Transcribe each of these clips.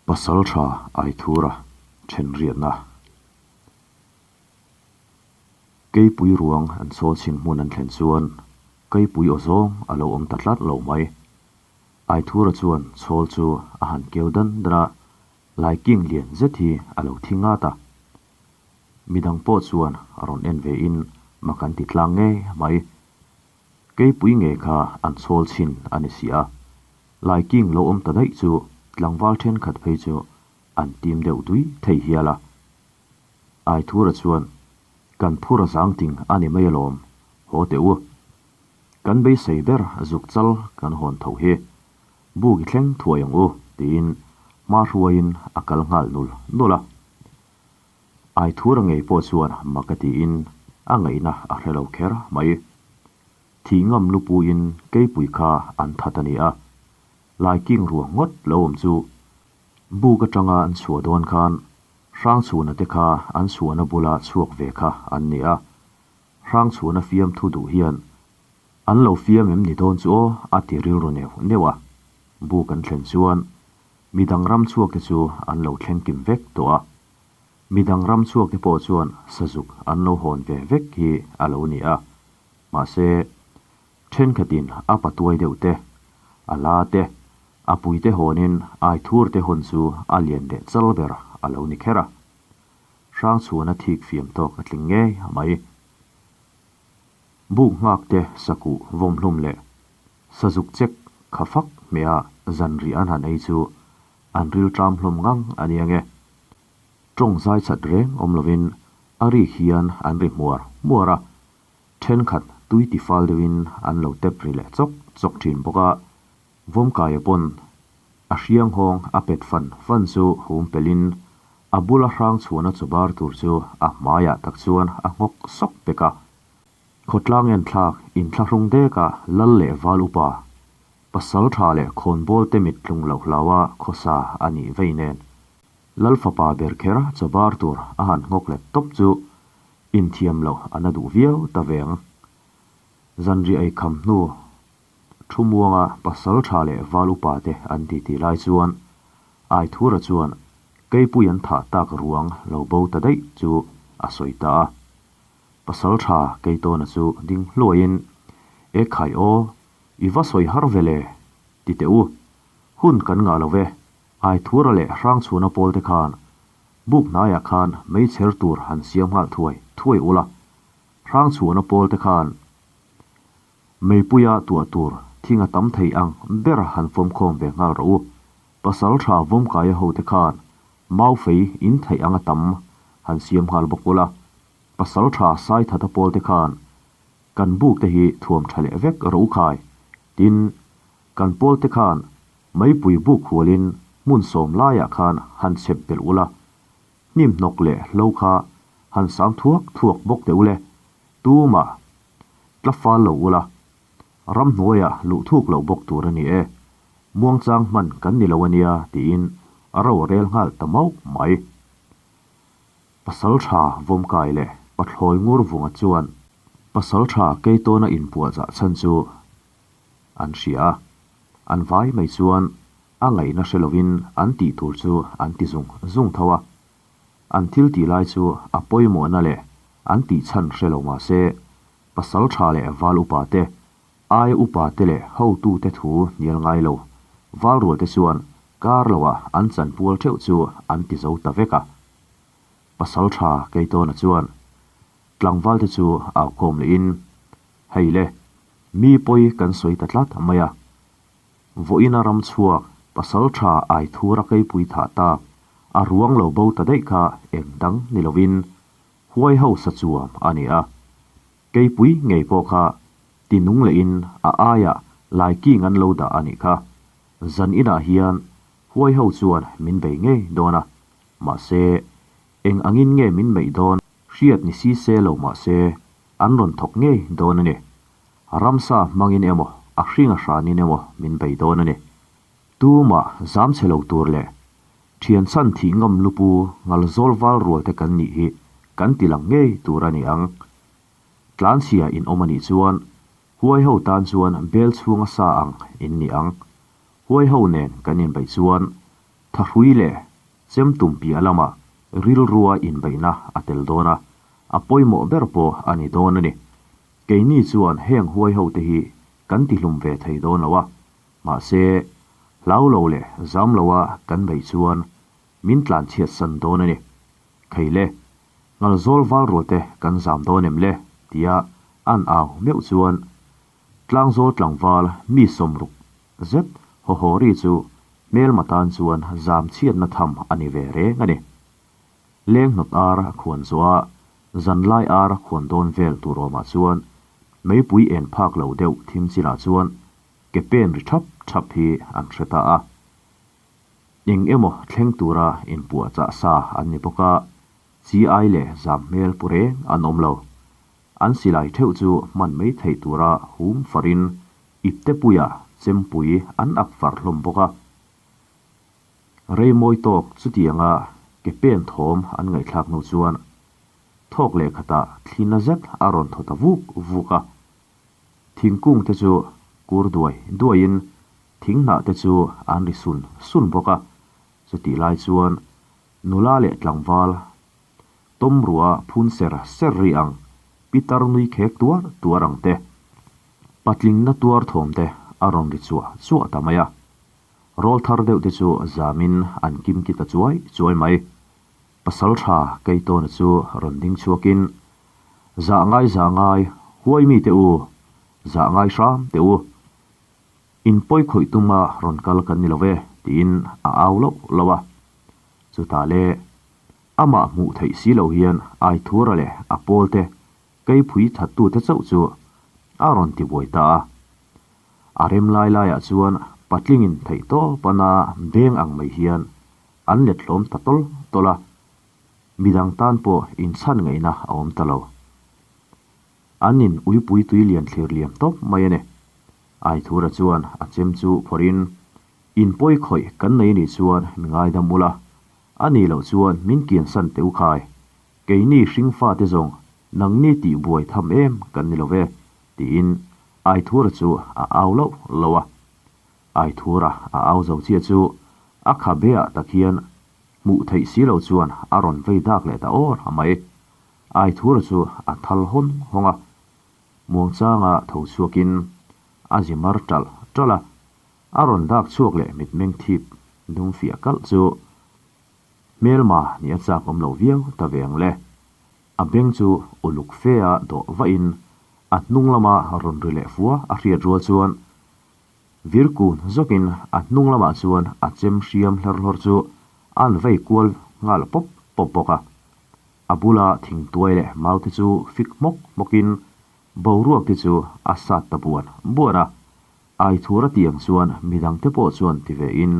Pasaltha Aithura thenriatna Keipui ruang an chawl chhin hmun an thlen chuan Keipui aw zawng a lo awm ta tlat lo mai. Aithura chuan chawl chu a han keu dan dan a, Laiking lian zet hi a lo thi ngat a. Midang pawh chuan rawn en ve in mak an ti tlang ngei mai. Keipui nge kha an chawl chhin a ni si a. Laiking lo awm ta daih chu tlangval thenkhat phei chu an tim deuh dui thei hial a. Aithura chuan, Kan phur a zang ting a ni mai alawm, haw teh u. Kan beisei ber zuk chal kan hawn tho hi. Buk i thleng thuai ang u, tiin hma hruaiin a kal nghal nul nul a. Aithura ngei pawh chuan mak a tiin a ngaihna a hre lo kher mai. Thih ngam lupuiin keipui kha an that a ni a, Laiking ruang ngawt lo awm chu buk atanga an chhuah dawn khan Hrangchhuna te kha an chhuahna bula chhuak ve kha an ni a, Hrangchhuna fiamthu duh hian an lo fiam em ni dawn chu aw a ti rilru neuh neuh a, buk an thlen chuan midang ram chhuak te chu an lo thleng kim vek tawh a, midang ram chhuak te pawh chuan sazuk an lo hawn ve vek hi a lo ni a. Mahse, thenkhatin a patuai deuh te, a la te, a puite hawnin aithur te hawn chu a lian leh chal ber a lo ni kher a. Hrangchhuan a thik fiam tawk a tling ngei mai. Buk nghak te sakuh vawmhlum leh sazuk chek kha fak hmeh a zanrih an han ei chu an rilṭam hlawm ngang a nia nge. Tawng zai chat reng awm lovin a rik hian an ri hmuar hmuar a, Thenkhat tui ti fal deuhin an lo tep ri leh chawk chawk thin bawk a, Vawmkaia pawn a hrianghawng a pet fan fan chu hum pelhin a bula hrang chhuahna chawbar tur chu a hmaiah tak chuan a nghawk sawk pek a. Khawtlang enthlak inthlahrung deka lal leh val upa, pasal tha leh khawnbawl te mit tlung loh hlaua khawsa a nih vei nen Lal fapa ber kher chawbar tur a han nghawk let tawp chu Inthiam loh a na duh viau ta ve ang. Zanriah ei kham hnu thu muanga pasal tha leh val upa te an titi lai chuan Aithura chuan Keipui an thah tak ruang lo bo ta daih chu a sawi ta a. Pasal tha Keitawna chu ding hluaiin, E khai aw, i va sawi har ve le, ti teh u. Hun kan ngah lo ve, Aithura leh Hrangchhuana pawl te khan Buk hnaiah khan meichher tur han siam nghal thuai thuai ula, Hrangchhuahna pawl te khan meipuia tuah tur thing a tam thei ang ber han fawmkhawm ve nghal rawh u. Pasal tha Vawmkaia ho te khan maufei in theih anga tam han siam nghal bawk ula, Pasal tha Saithata pawl te khan kan buk te hi thuam tha leh vek rawh u khai, tin, kan pawl te khan Meipui buk hualin hmun sawm laiah khan han chep belh ula, hnim hnawk leh hlo kha han sang thuak thuak bawk teh ule, tumah tla fal lo ula, ramhnuaiah luh thuk loh bawk tur a ni e, muangchang hman kan ni lo a nia tiin a ro a rel nghal ta mauh mai. Pasaltha Vawmkai leh Pathlawi Ngurvunga chuan Pasaltha Keitawna inpuahzah chhan chu an hria a, an vai mai chuan a ngaihna hre lovin an tih tur chu an ti zung zung tho a. An thil tih lai chu a pawimawhna leh an tih chhan hre lo mah se, pasal tha leh val upa te, ai upa te leh hotu te thu hnial ngai lo val rual te chuan kar loah an chanpual theuh chu an ti zo ta vek a. Pasal tha Keitawna chuan tlangval te chu au khawm lehin, Hei le, mi pawi kan sawi ta tlat mai a. Vawiina ram chhuak pasal tha Aithura keipui thah tak a ruang lo bo ta daih kha eng dang ni lovin huai ho sa chuam a ni a. Keipui ngei pawh kha ti nung lehin a aiah laiking an lo dah a nih kha. Zan inah hian huai ho chuan min bei ngei dawn a, mahse eng angin nge min meih dawn hriat ni si se lo mahse An rawn thawk ngei dawn a ni. Ramsa hmangin emaw, a hring a hranin emaw min bei dawn a ni. Tumah zam chhe lo tur leh thian chhan thih ngam lupu ngal zawl val rual te kan nih hi kan ti lang ngei tur a ni ang. Tlanchhia in awm a nih chuan huai ho tan chuan bel chhunga sa ang in ni ang. Huai ho nen kan inbeih chuan. Thahrui leh chem tum piah lamah rilrua inbeihna a tel dawn a, a pawimawh ber pawh a ni dawn a ni. Keini chuan heng huai ho te hi kan tihlum ve thei dawn lo a, mahse hlau lo leh zam loa kan beih chuan min tlanchhiat san dawn a ni. Khei le, Ngalzawl val rual te kan zam dawn em le? tia an au meuh chuan Tlangzawl tlangval mi 60 zet haw haw ri chu hmelma tan chuan zam chhiatna tham a ni ve reng a ni. Leng hnawt ar a khuan zawh a, zanlai ar a khuan dawn vel tur awmah chuan meipui en phak lo deuh thim chinah chuan ke pen ri thap thap hi an hre ta a. Eng emaw thleng tura inpuahchah sa an ni bawk a, chi ai leh zam hmel pu reng an awm lo. An silai theuh chu hman mai theih tura hum farin ipte puia chempui an ak far hlawm bawk a. Rei mawi tawk chutianga ke pen thawm an ngaihthlak hnu chuan thawk leh khatah thlina zet a rawn thaw ta vuk vuk a. Thingkung te chu kur duai duaiin thing hnah te chu an ri sun sun bawk a. Chutih lai chuan nula leh tlangval tawm rua phun ser ser ri ang, pitar nui khek tuar tuar ang te, patlingna tuar thawm te a rawn ri chuah chuah ta mai a. Rawl thar deuh te chu zamin an kim ki ta chuai chuai mai. Pasal tha Keitawna chu rawn ding chhuakin, Zah ngai zah ngai, huai mi te u, zah ngai hram teh u. In pawi khawih tuma rawn kal kan ni lo ve, tiin a au loh loh a. Chutah le, amah hmuh theih si lo hian Aithura leh a pawl te, keipui thattute chauh chu a rawn ti buai ta a. A rem lai laiah chuan patlingin theih tawp ana beng ang mai hian an let hlawm ta tawl tawl a, midang tan pawh inchhan ngaihna a awm ta lo. An in uipui tui lian thlir liam tawp mai a ni. Aithura chuan a chem chu phawrhin, In pawi khawih kan nei anih chuan mi ngaidam ula, a nih loh chuan min kiansan teh u khai. Keini hring fate zawng nangni tih buai tham em kan ni lo ve, tiin Aithura chu a au loh loh a. Aithura a au zo chiah chu a khabe ah tak hian hmuh theih si lo chuan a rawn vei dak leh ta awr a mai. Aithura chu a thal hawn hawng a, muangchanga tho chhuakin a zi mar ṭalh ṭalh a, a rawn dak chhuak leh mitmeng thip dum fiah kalh chu hmelma nih a chak awm lo viau ta ve ang le. A beng chu uluk fe a dawh vahin a hnung lama rawn ri leh fua a hriat rual chuan vir kun zawkin a hnung lamah chuan a chem hriam hlar hlawr chu a an vei kual nghal pawp pawp bawk a. A bula thingtuai leh mau te chu fik hmawk hmawkin boruak te chu a sat ta buan buan a. Aithur a tih ang chuan midang te pawh chuan ti ve in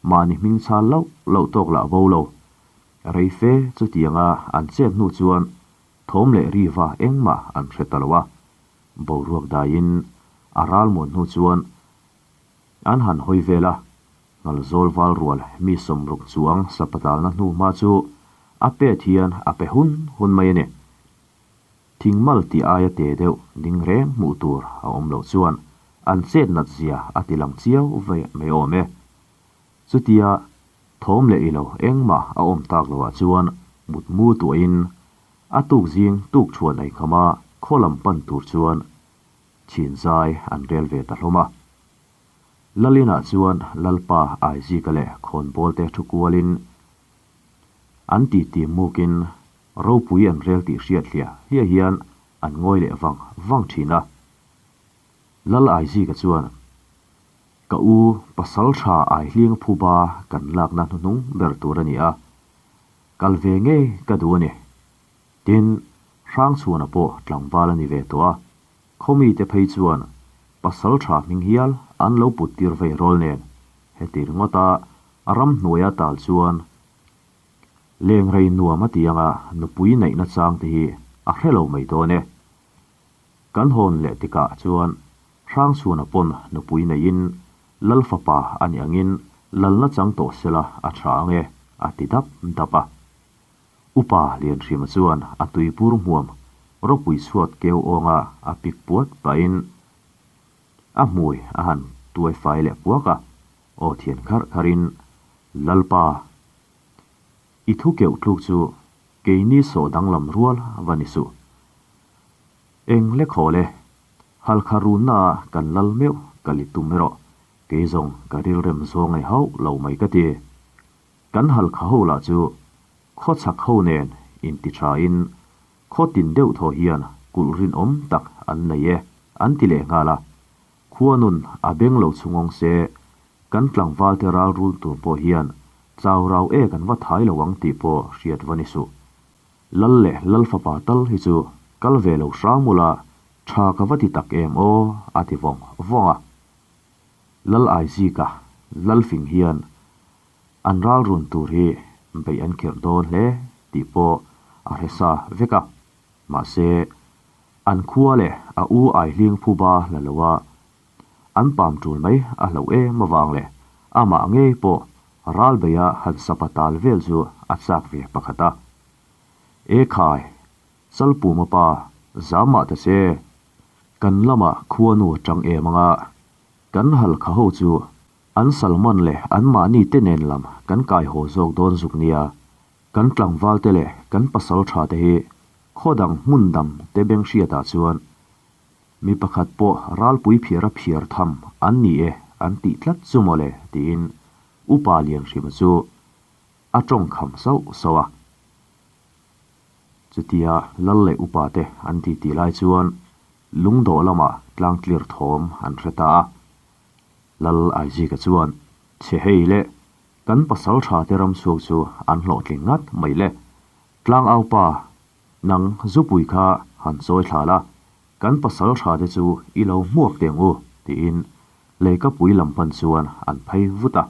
mahni hming chhal loh loh tawk lah bo lo. Rei fe chutianga an chet hnu chuan thawm leh riva engmah an hre ta lo a. Boruak daiin a ral muan hnu chuan an han hawi vel a, Ngalzawl val rual mi 60 chuang sapatalna hnu hma chu a pet hian a pe hun hun mai a ni. Thingmal tih aia te deuh ding reng hmuh tur a awm loh chuan an chet nat zia a ti lang chiau ve mai awm e. Chutia thawm leh ilo engmah a awm tak loah chuan mutmu tuahin a tuk zing tuk thuan ei kham a khaw lam pan tur chuan chin zai an rel ve ta hlawm a. Lalinah chuan Lalpa Aizika leh khawnbawl te thu kualin an ti ti mukin ropui an rel tih hriat hliah hliah hian an ngawi leh vang vang thin a. Lal Aizika chuan, Ka u pasal tha Aihling phuba kan lakna hnuhnung ber tur a ni a, kal ve ngei ka duh a ni. Tin, Hrangchhuana pawh tlangval a ni ve tawh a, khawmi te phei chuan pasal tha hming hial an lo put tir vei rawl nen heti ringawta ram hnuaia tal chuan leng rei nuam a ti anga nupui neihna chang te hi a hre lo mai dawn e. Kan hawn leh tikah chuan Hrangchhuana pawn nupui neiin Lal fapa a nih angin lalna chang tawh sela a tha ang e, a ti dap dap a. Upa Lianhrima chuan a tuipur hmuam ropui chhuat keu awnga a pik puat pahin a hmui a han tuai fai leh puak a, aw thian kharh kharhin. Lalpa, i thu keuh tluk chu keini sawh danglam rual va ni suh. Eng le khaw le, Halkha runna ah kan lal meuh ka li tum erawh kei zawng ka rilrem zawng ei hauh lo mai ka ti. Kan Halkha ho lah chu khawchhak ho nen inti tha in khaw tin deuh thaw hian kulh rinawm tak an nei e an ti leh nghal a. Khuanun a beng lo chhungawng se kan tlangval te ral rul tur pawh hian chau rau e kan va thai lo ang tih pawh hriat va ni suh. Lal leh Lal fapa tal hi chu kal ve lo hram ula tha ka va ti tak em aw a ti vawng vawng a. Lal Aizika Lal fing hian an ral run tur hi beih an khirh dawn hle tih pawh a hre sa vek a. Mahse, an khua leh a u Aihling phuba la lo a, an pam tul mai a hlauh em avang leh amah ngei pawh ral beia han sapa tal vel chu a chak ve pakhat a. E khai, Chalpuma pa, zam mah ta che, kan lamah khuanu tang em anga kan halkha ho chu an salman leh anmahni te nen lam kan kai haw zawk dawn zuk nia, Kan tlangvalte leh kan pasal tha te hi khaw dang hmun dang te beng hriatah chuan mi pakhat pawh ralpui phiara phiar tham an ni e an tih tlat chu mawle tiin Upa Lianhrima chu a tawng kham sauh sauh a. Chutia Lal leh Upa te an titi lai chuan lungdawh lamah tlangtlir thawm an hre ta a. Lal Aizika chuan chhe hei leh Kan pasal tha te ram chhuak chu an hlawhtling ngat mai le. Tlangau pa, nang zupui kha han chawi thla la, kan pasal tha te chu i lo hmuak teh ang u, tiin leikapui lam pan chuan an phei vut a.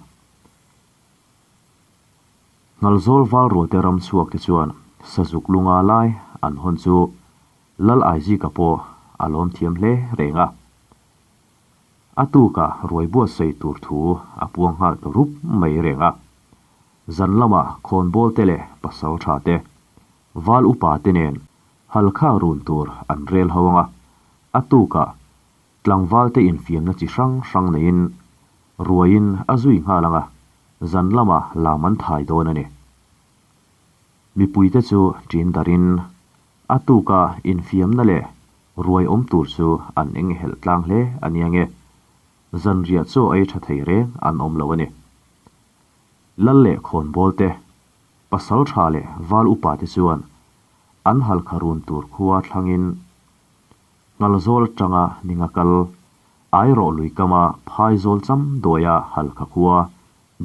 Ngalzawl valrual te ram chhuak te chuan sazuk lunga lai an hawn chu Lal Aizika pawh a lawm thiam hle reng a. A tukah ruai buatsaih tur thu a puang nghal ta rup mai reng a. Zan lamah khawnbawl te leh pasal tha te, val upa te nen halkha run tur an rel ho ang a. A tukah tlangval te infiamna chi hrang hrang neiin ruaiin a zui nghal ang a, zan lamah lam an thai dawn a ni. Mipuite chu ṭin darin a tuka infiamna leh ruai awm tur chu an eng helh tlang hle a nia nge, zanriah chaw ei ṭha thei reng an awm lo a ni. Lal leh khawnbawl te, pasal ṭha leh val upa te chuan an halkha run tur khua thlangin Ngalzawl aṭanga ninga kal, Airawh lui kama phaizawl cham duaia halkha khua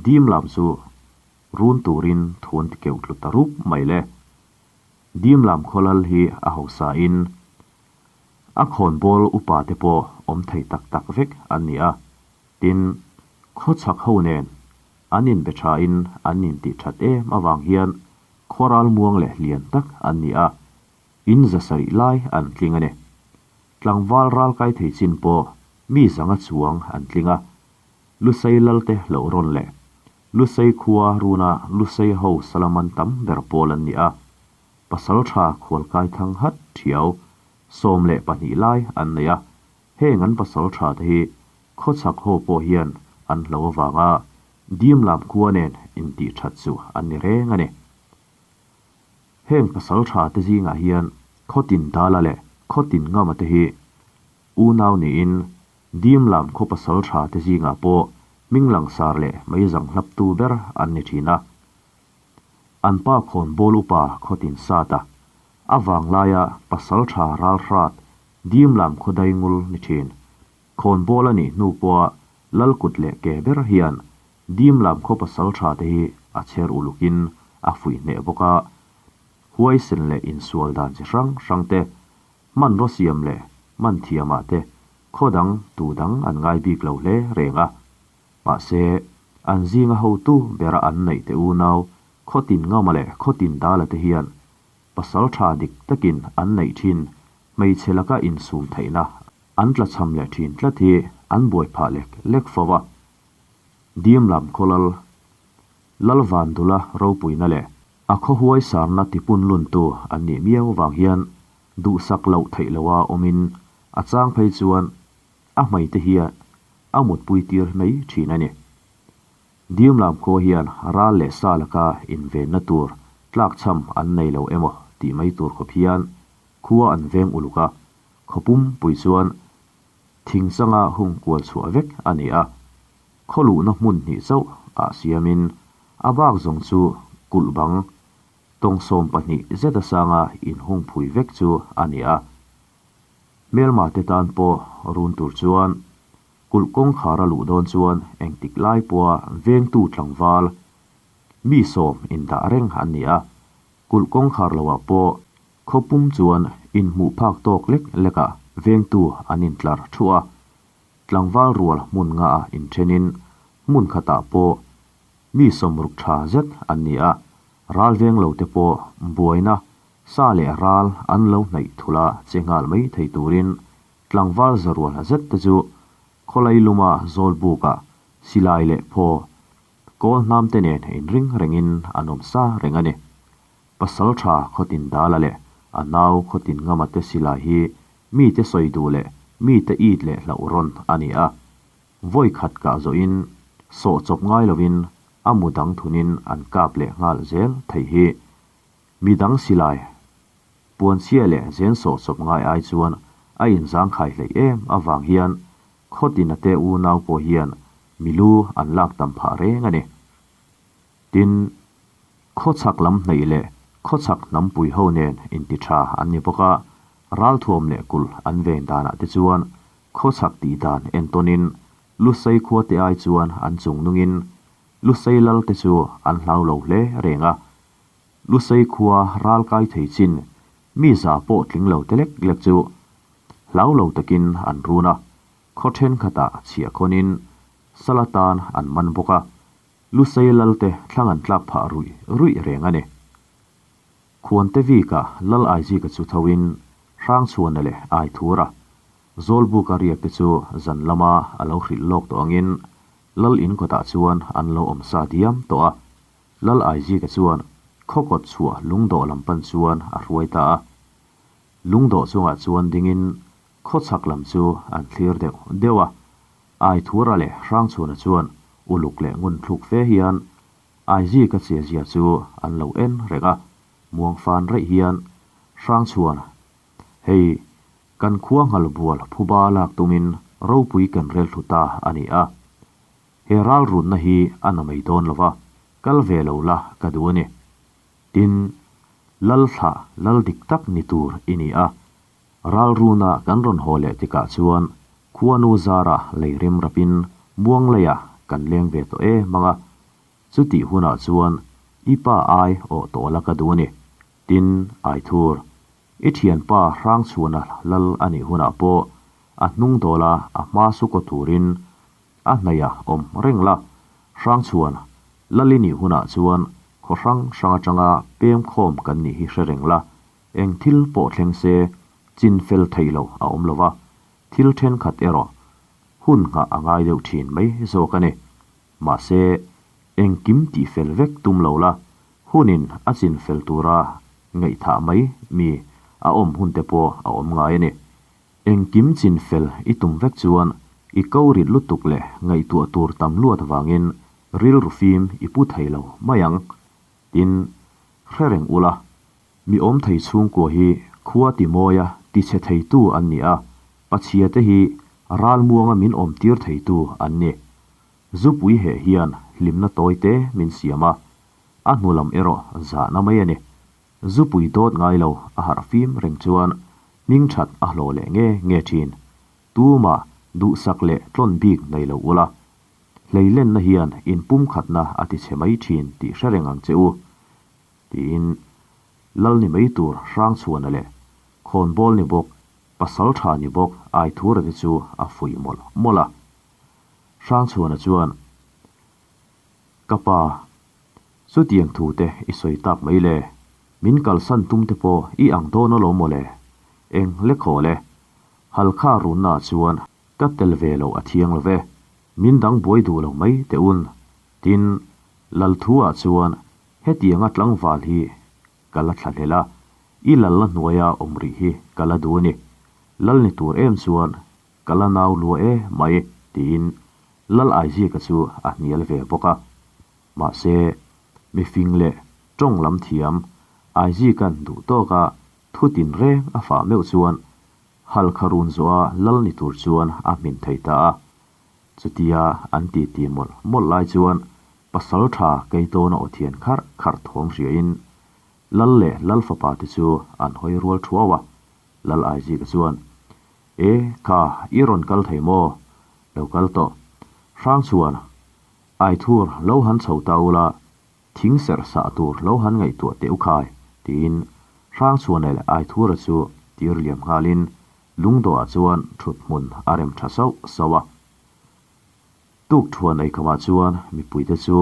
dim lam chu run turin thu an ti keuh tlu ta rup mai le. Dimlam khawlal hi a hausa in a khawnbawl upa te pawh awm thei tak tak vek an ni a, tin, khawchhak ho nen an inbe tha in an intih that em avang hian khawral muang leh lian tak an ni a, in zasarih lai an tling a ni. Tlangval ral kai thei chin pawh mi zanga chuang an tling a, Lusei lalte hlauh rawn leh Lusei khua runa Lusei ho Salaman tam ber pawl an ni a, Pasaltha khualkai thang hat thiau 12 lai an nei a, heng an pasaltha te hi khawchhak ho pawh hian an hlo avanga Dimlam khua nen intih that chu an ni reng a ni. Heng pasaltha te zingah hian Khawtin Dala leh Khawtin Ngama te hi unau niin Dimlam khaw pasaltha te zingah pawh hming langsar leh meizang hlaptu ber an ni thin a. An pa khawnbawl upa khawtin sat a, a vanglaia pasaltha ralhrat Dimlam khaw daingul ni thin. Khawnbawl a nih hnu pawha Lalkut leh ke ber hian Dimlam khaw pasaltha te hi a chher ulukin a fuih hneh bawk a, huaisen leh insual dan chi hrang hrang te Hmanraw siam leh hman thiamah te khaw dang tu dang an ngai bik lo hle reng a. Mahse, an zinga hotu bera an neih te unau Khawtin Ngama leh Khawtin Dala te hian pasal tha dik takin an neih thin hmeichhe laka insum theihna an tlachham leh thin tlat hi an buai phah lek lek fo a. Dimlam khawlal Lalvandula ropuina leh A khaw huai sarna tipun luntu an nih miau vang hian duhsak loh theih loha awmin a chang phei chuan a hmei te hian a mutpui tir mai thin a ni. Dimlam khua hian ral leh sa laka invenna tur tlakchham an nei lo emaw tih mai tur khawp hian khua an veng uluk a, khaw pumpui chuan thing changa hung kual chhuah vek a ni a. Khaw luhna hmun hnih chauh ah siamin a bak zawng chu kulh bang tawng 12 zet a sanga inhung phui vek chu a ni a. Hmelma te tan pawh run tur chuan kulh kawngkhar a luh dawn chuan engtik lai pawha vengtu tlangval mi 10 indah reng an ni a. Kulh kawngkhar loah pawh khaw pum chuan inhmuh phak tawk lek lekah vengtu an intlar thu a. Tlangval rual hmun nga a inthenin hmun khatah pawh mi 60 tha zet an ni a. Ral veng lo te pawh buaina sa leh ral an lo hnaih thula che nghal mai thei turin tlangval zarual zet te chu khawlai luma zawlbuka silai leh phaw kawl hnam te nen inring rengin an awm sa reng a ni. Pasal tha khawtin dala leh a nau khawtin ngama te silai hi mi te sawi duh leh mi te it leh hlauh rawn a ni a. Vawi khat kah zawhin sawh chawp ngai lovin a mu dang thunin an kap leh nghal zel thei hi. Mi dang silai puan chhia leh zen sawh chawp ngai ai chuan a inzang khai hlei em avang hian khawtin a te u nau pawh hian milu an lak tam phah reng a ni. Tin, khawchhak lam hnaih leh khawchhak hnam pui ho nen inti tha an ni bawk a, ral thuam leh kulh an ven danah te chuan khawchhak tih dan entawnin Lusei khua te ai chuan an chung nungin Lusei lal te chu an hlau lo hle reng a. Lusei khua ral kai thei chin mi za pawh tling lo te lek lek chu hlau lo takin an run a, khaw thenkhatah chhiah khawnin salatan an man bawk a. Lusei lal te thlang an tlak phah ruih ruih reng a ni. Khuan te vika lal Aizika chu thoin hrang chhuana leh ai thura. Zawlbuka riak te chu zan lama a lo hrilh lawk tawh angin lal in kawtah chuan an lo awm sa diam tawh a. Lal Aizika chuan khaw kawt chhuah lungdawh lam pan chuan a hruai ta a. Lungdawh chungah chuan dingin khaw chhak lam chu an thlir deuh deuh a. Ai thura leh hrang chhuana chuan uluk leh ngun thluk fe hian Aizika che zia chu an lo en reng a. Muang fan rei hian hrang chhuan hei kan khua ngal bual phuba lak tumin ropui kan rel thu ta a ni a. He ral run na hi a na mai dawn lova kal ve lo la ka du ani. Tin, lal thla lal dik tak ni tur i ni a. Ral runa kan rawn haw leh tikah chuan khuanu zara leirim rapin muang leia kan leng ve tawh e manga. Chuti hunah chuan i pa ai aw tawh la ka du ani. Tin, ai thur. I thian pa hrang chhuana lal ani hunah pawh a hnung dawla a hma su ko turin a hnaia awm reng la. Hrang chhuan lalini hunah chuan khaw hrang hrang atanga pem khawm kan ni hi hre reng la. Eng thil pawh thleng se chin fel thei lo a awm lova. Thil then khat erawh hun ngah a ngai deuh thin mai zawk a ni. Ma se eng kim ti fel vek tum lo la. Hunin a chin fel tura ngaih thah mai mi a awm hun te pawh a awm ngai a ni. Eng kim chin fel i tum vek chuan i ko rit lutuk leh ngaih tuah tur tam luat wangin ril rufim i pu thei lo mayang. Tin, hre reng ula. Mi awm thei chhung ko hi khua ti mawia ti che thei tu an ni a. Pachhia te hi ral muanga min awm tir thei tu an ni. Zupui he hian hlimna tawi te min siama. A hnulam erawh za na mai ani. Zupui dawt ngai lo a harh fim reng chuan ning that a hlo leh nge nge thin. Tu ma duh sak leh tlon bik nei lo ula. Hleilen na hian in pum khat na a ti che mai thin ti hre reng ang che u. Tiin lal ni mai tur hrang chhuana leh khawn ball ni bawk pasal tha ni bawk ai thura te chu a fui mawlh mawlh a. Hrang chhuana chuan kapa chu tiang thu te i sawi tak mai le. Min kal san tum te pawh i ang dawn a lo maw le. Eng le khaw le. Hal kha run na chuan ka tel ve lo a thiang lo ve. Min dang buai duh lo mai te un. Tin, lal thu ah chuan hetianga tlangval hi kala thla hlela. I lal la hnuaia awm rih hi kala du ani. Lal ni tur em chuan kala nau lua e mai tiin lal Aizika chu a hnial ve bawk a. Mahse, mifing leh tawng lam thiam Aizika'n duh tawka thu tinreng a fah meuh chuan Halkha run zawha lal ni tur chuan a hmin thei ta a. Chutia an titi mawlh mawlh lai chuan pasal tha Keitawna aw thian kharh kharh thawm hriain Lal leh Lal fapa te chu an hawi rual thuau a. Lal Aizika chuan, E, kha, i rawn kal thei maw? Lo kal tawh. Hrang chuan, Aithur lo han chho ta ula, thing serh sah tur lo han ngaihtuah teh u khai, tiin Hrangchhuana leh Aithura chu tir liam nghalin lungdawhah chuan thut hmun a rem tha sauh sauh a. Tuk thuan eikamah chuan mipuite chu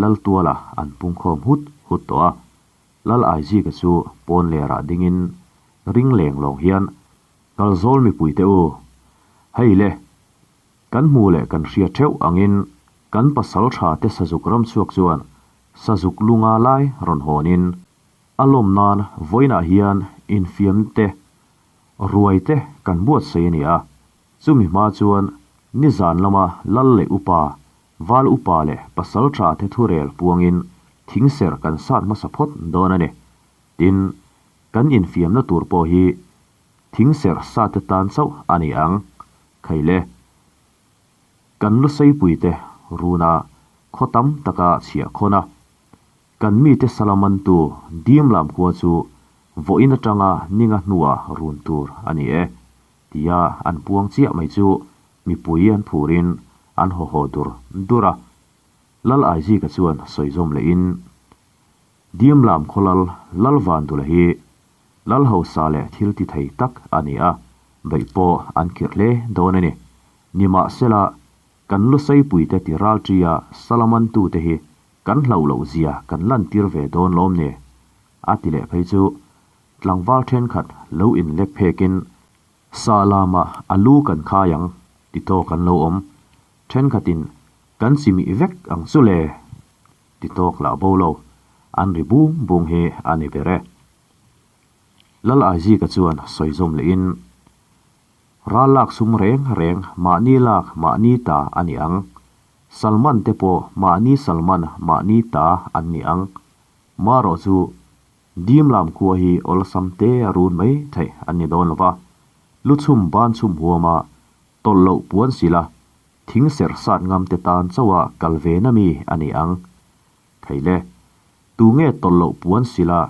Lal tuala an pungkhawm hut hut tawh a, Lal Aizika chu pawn lerah dingin ring leng lawng hian, Kalzawl mipuite u, hei le, Kan hmu leh kan hria theuh angin kan pasal tha te sazuk ram chhuak chuan sazuk lunga lai rawn hawnin a lawm nan vawiinah hian infiam te ruai te kan buatsaih a ni a, chumi hma chuan nizan lama lal leh upa, val upa leh pasal tha te thurel puangin thingser kan sat hmasa phawt dawn a ni. Tin, kan infiamna tur pawh hi thingser sat te tan chauh a ni ang. Khaile, kan Luseipuite runa khaw tam taka chhiah khawn a, kan mite salamantu dim lam khua chu vawiin atanga ninga hnua run tur a ni e, tia an puang chiah mai chu mipui an phurin an haw haw dur dur a. Lal Aizika chuan sawi zawm lehin, Dim lam khaw lal Lalvandula hi Lal hausa leh thil ti thei tak a ni a, beih pawh an khirh hle dawn a ni. Nimahsela, kan Luseipuite ti ralṭia Salamantute hi kan hlauh loh zia kan lantir ve dawn lawm ni? A ti leh phei chu tlangval ṭhenkhat lo inlek phekin Sa lamah a lu kan khai ang ti tawk an lo awm. Ṭhenkhatin kan chimih vek ang chu le ti tawk lah bo lo, an ri bung bung hi a ni ber e. Lal Aizika chuan sawi zawm lehin, Ral lak sum reng reng mahni lak mahni ta a ni ang. Salman te pawh mahni Salman mahni ta an ni ang. Marawh chu dim lam khua hi awlsam te a run mai theih an ni dawn lo va, lu chhum ban chhum huama tawlh loh puan sila thing serh sat ngam te tan chauha kal ve na mi a ni ang. Theile, tu nge tawlh loh puan sila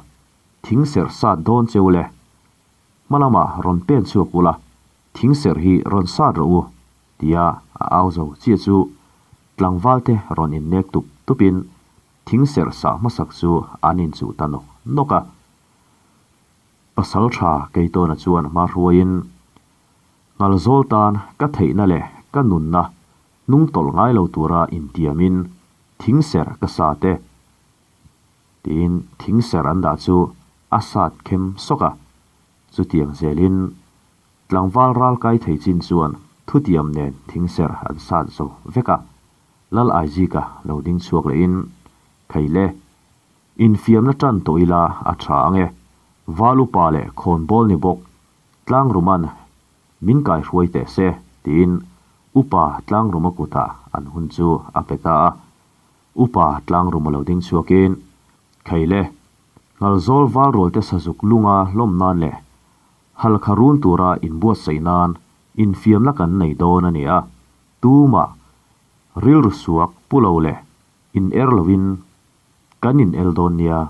Thing serh sat dawn che u le. Hma lamah rawn pen chhuak ula, thing serh hi rawn sat rawh u, tia a au zo chiah chu tlangval te rawn innek tup tupin thing serh sah hmasak chu an inchuh ta nawk nawk a. Pasal tha Keitawna chuan hma hruaiin, Ngalzawl tan ka theihna leh ka nunna hnung tawlh ngai lo tura intiamin thing serh ka sat e. Tiin thing ser an dah chu a sat khem sawk a, chutiang zelin tlangval ral kai thei chin chuan thutiam nen thing ser an sat zo vek a, Lal Aizika lo ding chhuak lehin, Khaile, infiamna tan tawh ila a tha ang e, val upa leh khawnbawl ni bawk Tlangruman min kaihruai teh se, tiin upa Tlangruma kutah an hun chu a pe ta a. Upa tlangruma lo ding chhuakin, Kheile, Ngalzawl valrualte sazuk lunga hlawm nan leh halkha run tura inbuatsaih nan infiamna kan nei dawn a ni a, tumah rilru suak pu lo leh in er loin kan in el dawn nia.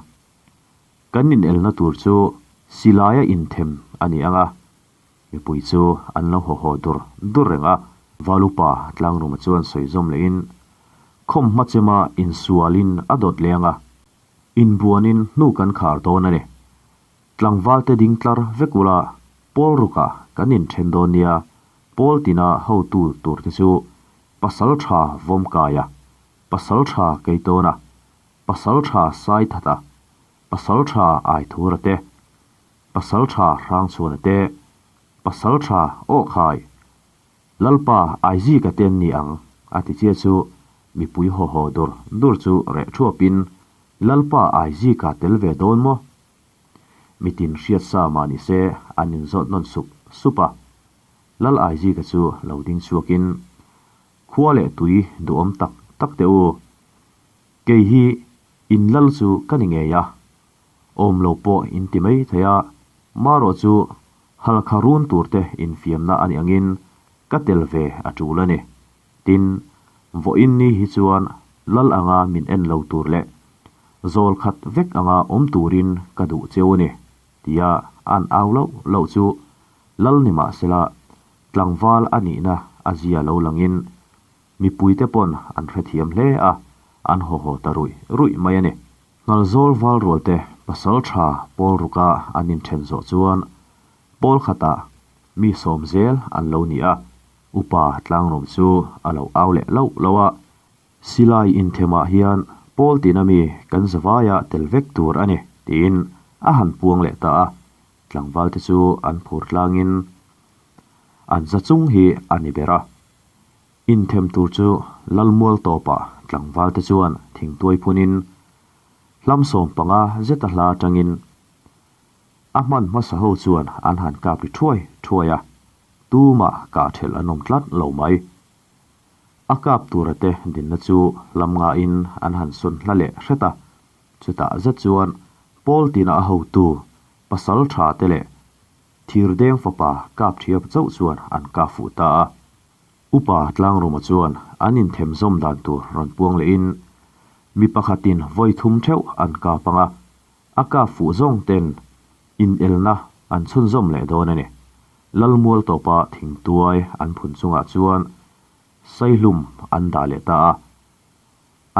Kan in elna tur chu silaia inthem a ni ang a, mipui chu an lo haw haw dur dur reng a. Valupa tlangruma chuan sawi zawm lehin, Khawm hma chema insualin a dawt leng a, inbuanin hnu kan khar dawn a ni. Tlangvalte ding tlar vek ula, pawl rukah kan inthen dawn nia, pawl tina hotu turte chu pasal tha Vawmkaia, pasal tha Keitawna, pasal tha Saithata, pasal tha Aithura te, pasal tha Hrangchhuana te, pasal tha Awhkhai, Lalpa Aizika te an ni ang, a ti chiah chu mipui haw haw dur dur chu reh thuapin Lalpa Aizika tel ve dawn maw? Mitin hriat sa mah ni se an inzawt nawn sup sup a. Lal Aizika chu lo ding chhuakin, Khua leh tui duhawm tak tak teh u. Kei hi in lal chu ka ni ngei a, awm lo pawh in ti mai thei a, marawh chu halkha run tur te infiamna a nih angin ka tel ve a tul a ni. Tin, vawiin ni hi chuan lal anga min en lo tur leh zawl khat vek anga awm turin ka duh cheu a ni, tia an au loh loh chu lal ni mahsela tlangval a nihna a zia lo langin Mipuite pawn an hrethiam hle a, an haw haw ta ruih ruih mai a ni. Ngalzawl valrualte pasal tha pawl ruka an inthen zawh chuan pawl khatah mi sawm zel an lo ni a, upa tlangrawm chu a lo au leh loh loh a. Silai inthemah hian pawl tina mi kan zavaia tel vek tur a ni tiin a han puang leh ta a, tlangvalte chu an phur tlangin an za chung hi a ni ber a. Inthem tur chu Lalmual tawpah tlangvalte chuan thingtuai phunin hlam 15 zeta hla atangin a hman hmasa ho chuan an han kap ri thuai thuai a, tumah kah thelh an awm tlat lo mai. A kap tura te dinna chu hlam ngain an han sawn hla leh hret a, chutah zet chuan pawl tina a hotu pasal tha te leh Thirdeng fapa kap thiap chauh chuan an kap fuh ta a. Upa Tlangruma chuan an inthem zawm dan tur rawn puang lehin mi pakhatin vawi thum theuh an kap ang a, a kap fuh zawng ten inelna an chhunzawm leh dawn a ni. Lalmual tawpa thingtuai an phun chungah chuan Saihlum an dah leh ta a.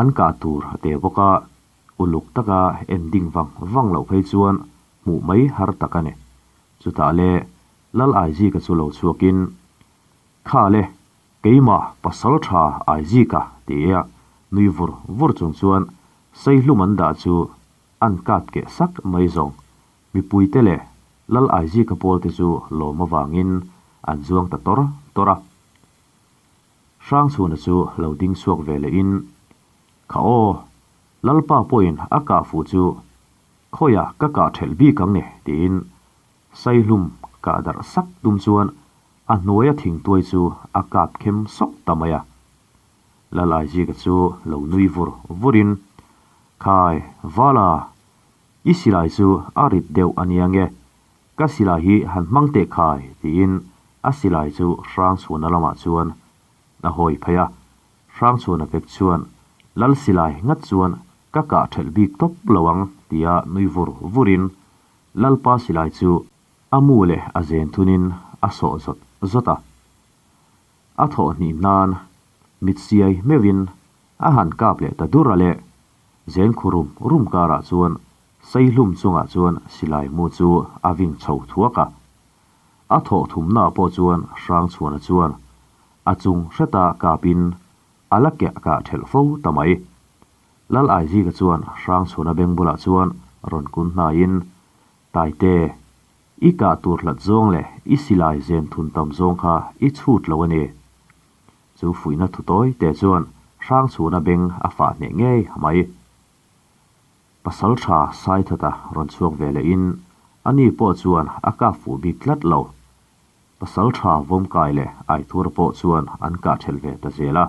An kah tur a te bawk a, uluk taka en ding vang vang loh phei chuan hmuh mai har tak a ni. Chutah le Lal Aizika chu lo chhuakin, Kha le, keimah pasal tha Aizika ti a nui vur vur chung chuan Saihlum an dah chu an kat keh sak mai zawng. Mipuite leh Lal Aizika pawlte chu lawm avangin an zuang ta tawr tawr a. Hrangchhuna chu lo ding chhuak ve lehin, Kha aw, Lalpa pawhin a kah fuh chu khawiah ka kah thelh bik ang e, tiin Saihlum kah darh sak tum chuan a hnuaia thingtuai chu a kap khem sawk ta mai a. Lalaizika chu lo nui vur vurin, Khai, Vala, i silai chu a rit deuh a nia nge, ka silai hi han hmang teh khai, tiin a silai chu Hrangchhuana lamah chuan a hawi phei a. Hrangchhuana pek chuan, Lal silai ngat chuan ka kah thelh bik tawp lo ang, tia nui vur vurin Lalpa silai chu a mu leh a zen thunin a sawh zawt zawt a. A thawh hnih nan mit siai meuhin a han kap leh ta dur a le. Zen khu rum rum karah chuan Saihlum chungah chuan silai mu chu a ving chho thuak a. A thawh thumnaah pawh chuan Hrangchhuana chuan a chung hreta kapin a la keh kah thelh fo ta mai. Lal Aizika chuan Hrangchhuana beng bulah chuan rawn kun hnaiin, Taite, i kah tur hlat zawng leh i silai zen thun tam zawng kha i chhut lo a ni. Chu fuihna thu tawi te chuan Hrangchhuana beng a fah hneh ngei mai. Pasal tha Saithata rawn chhuak ve lehin ani pawh chuan a kap fuh bik tlat lo. Pasal tha Vawmkai leh Aithura pawh chuan an kah thelh ve ta zel a.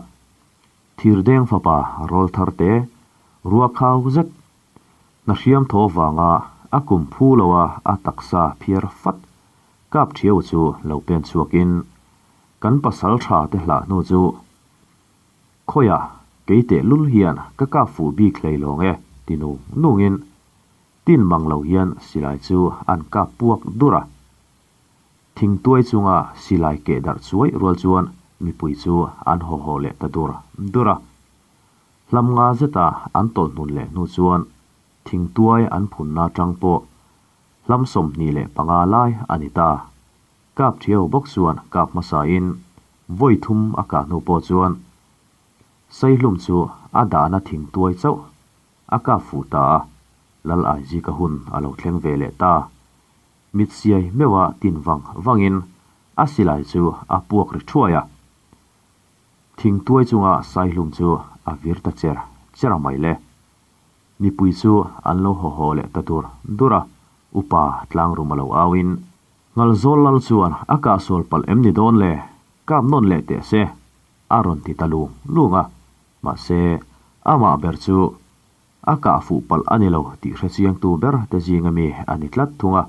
Thirdeng fapa rawl thar te, rua khau zet, hna hriam thaw vanga a kum phu lo a a taksa phiar fat kap thiau chu lo pen chhuakin kan pasal tha te hlah hnu chu Khawiah kei teh lul hian ka kap fuh bik hlei lawng e ti nung nungin tin mang lo hian silai chu an kap puak dur a. Thingtuai chunga silai keh darh chuai rual chuan mipui chu an haw haw leh ta dur dur a. Hlam nga zeta an tawlh hnun leh hnu chuan thingtuai an phunna atang pawh hlam 25 lai a ni ta. Kap thiau bawk chuan kap hmasain vawi thum a kah hnu pawh chuan Saihlum chu a dahna thingtuai chauh a kap fuh ta a, Lal Aizika hun a lo thleng ve leh ta. Mit siai meuha tin vang vangin a silai chu a puak ri thuai a. Thingtuai chunga Saihlum chu a vir ta cher cher a mai le. Mipui chu an lo haw haw leh ta dur dur a, upa tlangrum a lo auin, Ngalzawl lal chuan a kah sual palh em ni dawn le, kap nawn leh teh se, a rawn ti ta lung lung a. Mahse, amah ber chu. A kah fuh palh a ni lo tih hrechiangtu ber te zinga mi a ni tlat thung a.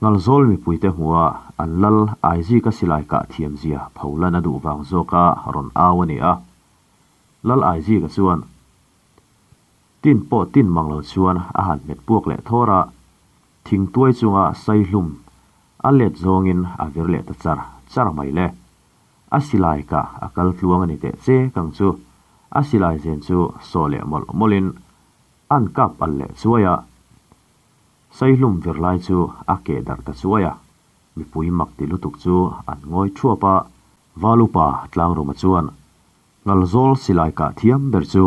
Ngalzawl mipuite hmuha an lal Aizika silai kah thiamzia pholan a duh vang zawka rawn au a ni a. Lal Aizika chuan tin pawh tin mang lo chuan a han hmet puak leh thawr a, thingtuai chunga saihlum a let zawngin a vir leh ta char char mai le. A silai kah a kal tluang a ni teh che kang chu. A silai zen chu sawh leh mawlh mawlhin an kap al leh chuai a. Saihlum vir lai chu a keh darh ta chuai a. Mipui mak ti lutuk chu an ngawi thuap a. Valupa Tlangruma chuan Ngalzawl silai kah thiam ber chu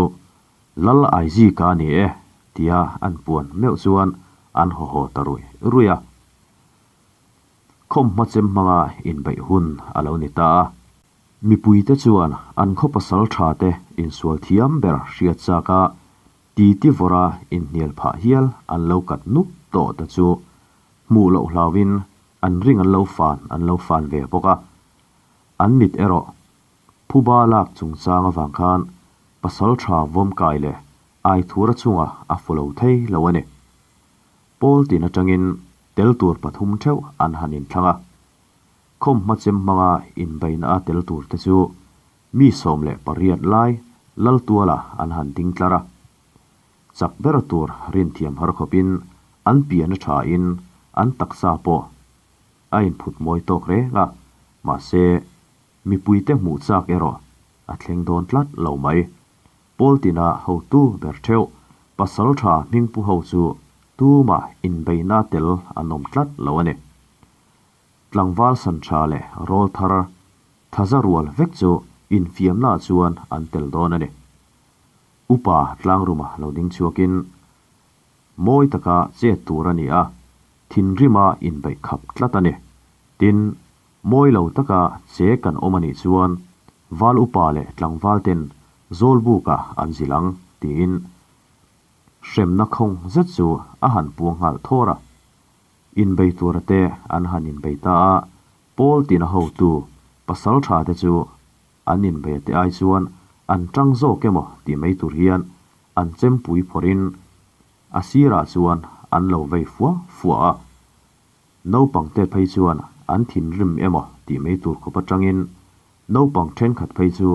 Lal Aizika a ni e tia an puan meuh chuan an haw haw ta ruih ruih a. Khawmhma chem hmanga inbeih hun a lo ni ta a. Mipuite chuan an khaw pasal tha te insual thiam ber hriat chak a, titi vawra inhnial phah hial an lo kat nuk tawh te chu hmuh loh hlauhin an ring an lo fan an lo fan ve bawk a. An mit erawh phuba lak chungchang avang khan pasal tha vawmkai leh aithura chungah a fu lo thei lo a ni. Pawl tin atangin tel tur pathum theuh an han inthlang a. Khawmhma chem hmanga inbeihna a tel tur te chu mi 18 lai Laltuala an han ding tlar a. Chak ber tur rinthiam har khawpin an pian a thain an taksa pawh a inphut mawi tawk reng a, mahse mipuite hmuh chak erawh a thleng dawn tlat lo mai. Pawl tina hotu ber theuh pasal tha hmingpu ho chu tumah inbeihna tel an awm tlat lo a ni. Tlangval san tha leh rawl thar thaza rual vek chu infiamna chuan an tel dawn a ni. Upa Tlangruma lo ding chhuakin mawi taka chet tur a ni a, thinrima inbeih khap tlat a ni. Tin, mawi lo taka che kan awm a nih chuan Val upa leh tlangval ten Zawlbuka an zilh ang tiin hremna khawng zet chu a han puang nghal thawr a. Inbei tura te an han inbei ta a, Pawl tina hotu pasal tha te chu an inbei te ai chuan an tang zawk emaw tih mai tur hian an chempui phawrhin a sirah chuan an lo vei fua fua a. Naupang te phei chuan an thinrim emaw tih mai tur khawp atangin naupang thenkhat phei chu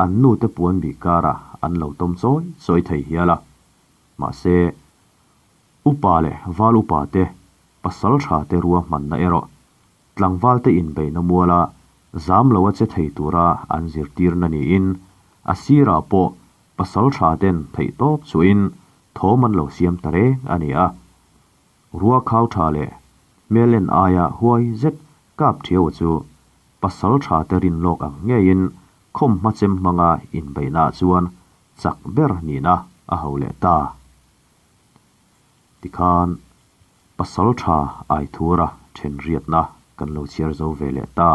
an nu te puan bih karah an lo tawm chawi chawi thei hial a. Mahse, upa leh val upa te, pasal tha te ruahmanna erawh tlangval te inbeihna muala zam lo a che thei tura an zirtirna niin a sirah pawh pasal tha ten theihtawp chuahin thawm an lo siam ta reng a ni a. Rua khau tha leh hmel en aia huai zet kap thiau chu pasal tha te rin lawk ang ngeiin khawmhma chem hmanga inbeihna ah chuan chak ber nihna a ho leh ta. Tikhan pasal tha Aithura then riatna kan lo chhiar zo ve leh ta.